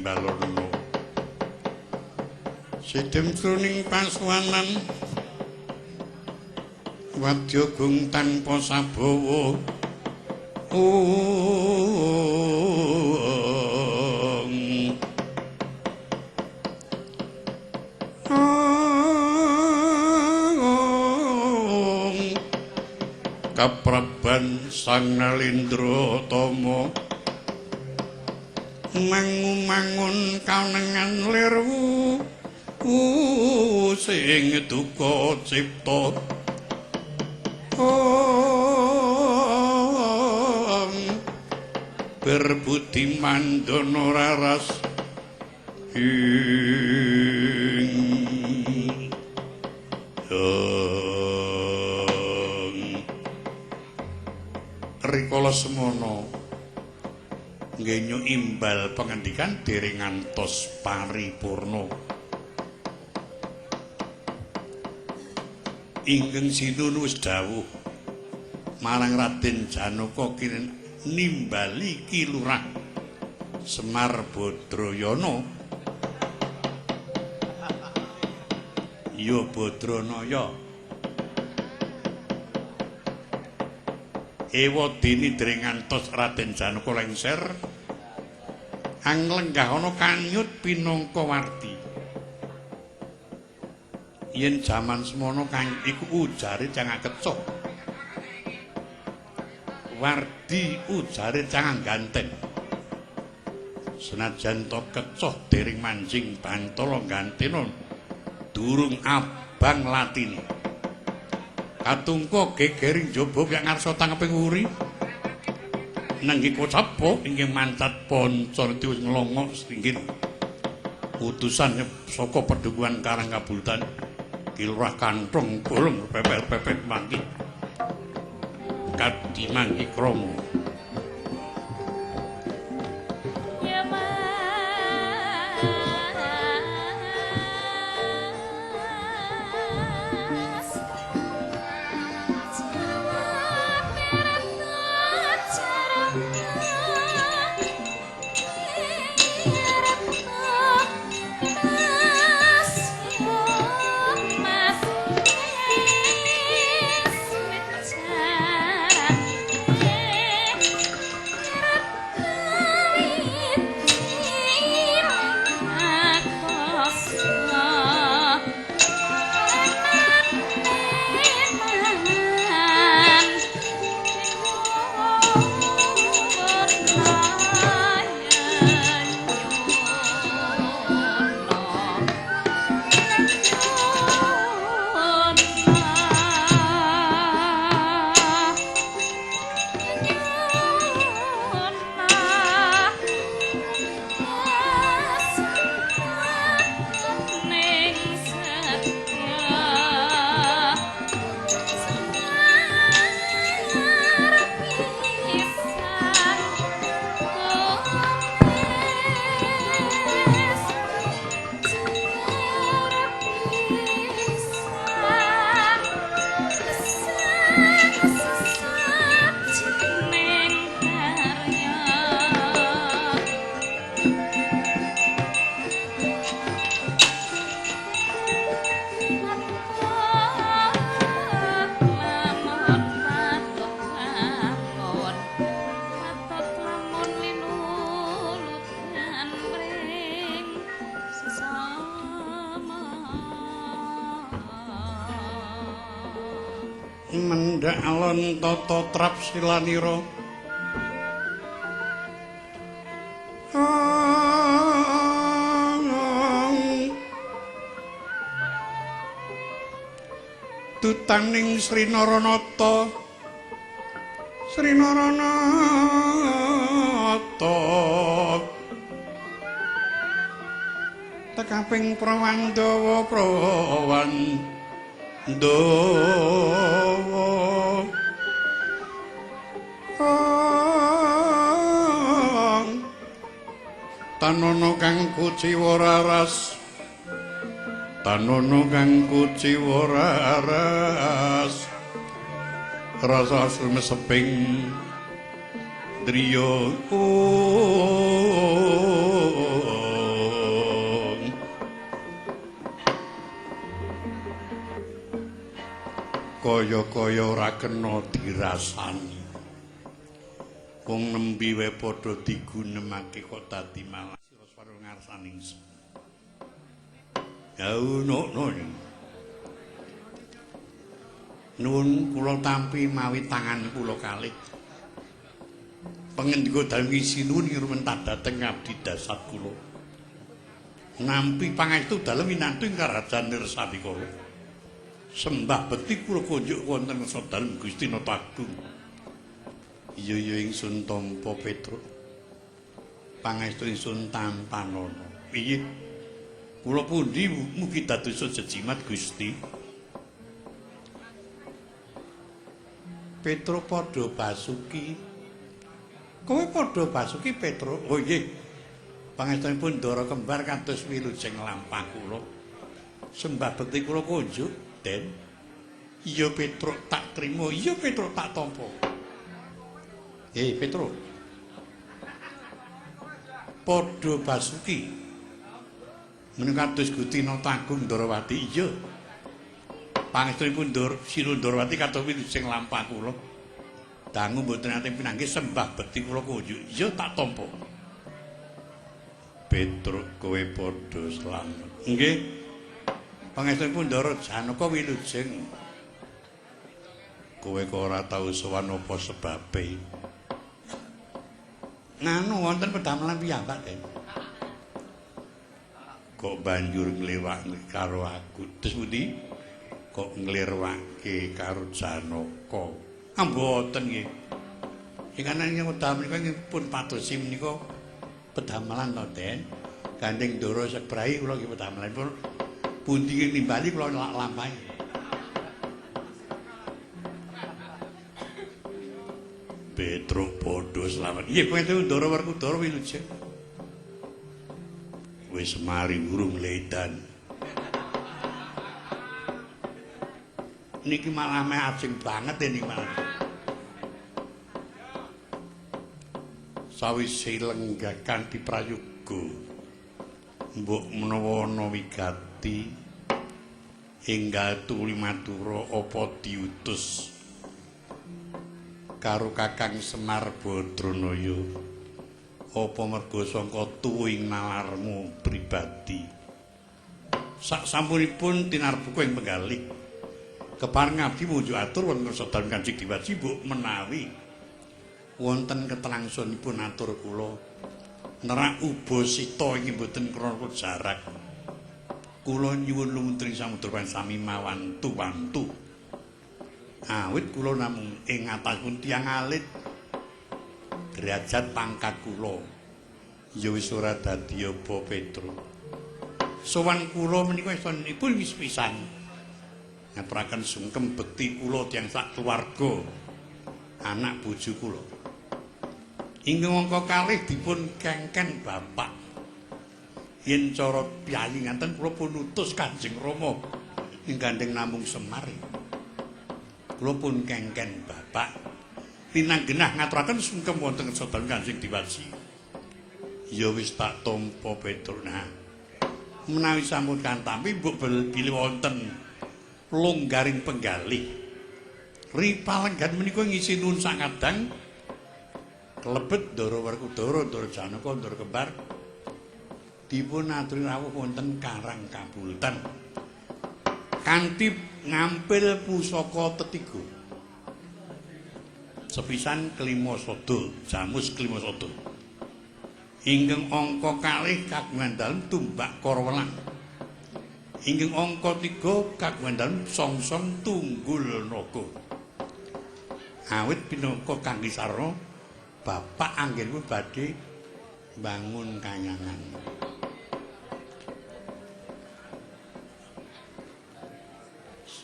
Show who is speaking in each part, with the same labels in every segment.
Speaker 1: nimbalono. Sidem jroning pasuwanan wadya gung tanpa sabawa. Kapraban Sang Nalindra Tama mangu-mangun kaunengan lirwu sing duka cipta. Berbudi mandana raras ing rikala semono ngenyu imbal pengendikan dereng ngantos paripurna. Ingkang sinun wis dawuh marang Raden Janaka kirin nimbali Ki Lurah Semar Badrayana. Ya Badranaya. Ewa dene dereng ngantos Raden Janaka lengser anglenggah ana kanyut pinangka wardi. Yen jaman semono kang iku ujare cangak kecoh. Wardi ujare cangak ganteng. Senajan to kecoh dereng manjing bantala gantena durung abang latine. Katungka gegering jaba kang ngarsa tangeping wuri. Nanging kocapo inggih mancat panca wis nglongok singgih. Utusan saka pedukuhan Karang Kabulutan Ki Lurah Kanthong Bolong pepel-pepet mangki. Kadi mangki krama. Mendhak alon tata trap silanira. Dutaning Sri Naranata, Sri Naranata tekaping Prawandawa Prawandawa. Tanono kang kuciwa raras, tanono kang kuciwa raras, rasa sumeseping driya. Kaya-kaya ora kena dirasani. Wong nembe wae padha digunemake kok dadi malah sira swarga ngarsane ingsun. Ya ngono. Nuwun kula tampi mawi tangan kula kalih. Pangendika dalem sinuwun ngrumentah dhateng abdi dasat kula. Nampi pangestu dalem winantu ing karajan Nirsabikala. Sembah bekti kula kunjuk wonten ngarsa dalem Gusti Nata Agung. Iya iya ingsun tampa Petruk. Pangestu ingsun tampanana. Piye? Kula pundi mugi dadosa jejimat Gusti. Petruk padha basuki. Kowe padha basuki Petruk. Oh nggih. Pangestunipun Ndara kembar kados wilujeng lampah kula. Sembah bekti kula kunjuk. Den. Iya Petruk tak trima, iya Petruk tak tampa. Petruk. Padha basuki. Menika kados Gusti Nata Agung Ndarawati, iya. Pangestunipun Ndara Sira Ndarawati kados wilujeng lampah kula. Dangu mboten nate pinanggih sembah bekti kula kunjuk. Iya tak tampa. Petruk kowe padha slamet. Nggih. Pangestunipun Ndara Janaka wilujeng. Kowe kok ora tau sowan apa sebabe? Nganu wonten pedamelan piyambak, Den. Kok banjur nglewake karo aku? Terus pundi? Kok nglirwake karo Janaka? Ah mboten nggih. Ingkang nanging wedal menika nggih pun padosi menika pedamelan to, Den. Gandeng Ndara Sebrai kula nggih pedamelanipun pundi nimbali kula lampahi. Petruk padha slamet. Nggih pangestu Ndara Werkudara wilujeng. Wis mari urung ledan. Niki malah meh ajeng banget niki malah. Sawise lenggah kanthi prayoga mbok menawa ana wigati enggal tuli matura apa diutus karo Kakang Semar Badranaya apa merga sangka tuwing nalarmu pribadi. Sak sampunipun tinarbuka ing penggalih kepareng abdi munjuk atur wonten ngarsa dalem Kanjeng Diwaji mbok menawi wonten ketelangsunipun atur kula nerak uba sita ing mboten krana jarak. Kula nyuwun lumuntring samudra sami mawantu-wantu. Awit kula namung ing atasipun tiyang alit derajat pangkat kula ya wis ora dadi apa Petruk. Sowan kula menika estunipun wis pisan ngaturaken sungkem bekti kula tiyang sak keluarga anak bojo kula. Ingkang angka kalih dipun kengken bapak. Yen cara piyayi ngaten kula pun utus Kanjeng Rama ing gandeng namung Semar. Kula pun kengken bapak pinanggenah ngaturaken sungkem wonten ngarsa dalem Kanjeng Diwaji. Ya wis tak tampa Petruk. Nah, menawi sampun kantampi mbok bilih wonten longgaring penggalih. Ripalenggan menika ngisi nuwun sakadang kelebet Ndara Werkudara, Ndara Janaka, Ndara Kembar dipun aturi rawuh wonten Karang Kabultan kanthi ngampil pusaka tetiga. Sepisan kelima sada, jamus kelima sada. Ingkang angka kalih kagungan dalem tumbak Karawelang. Ingkang angka 3 kagungan dalem songsong tunggul naga. Awit pinangka kangge sarana bapak anggenipun badhe mbangun kayangan.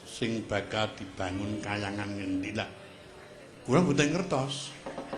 Speaker 1: Sing bakal dibangun kayangan ngendi lah? Kula mboten ngertos.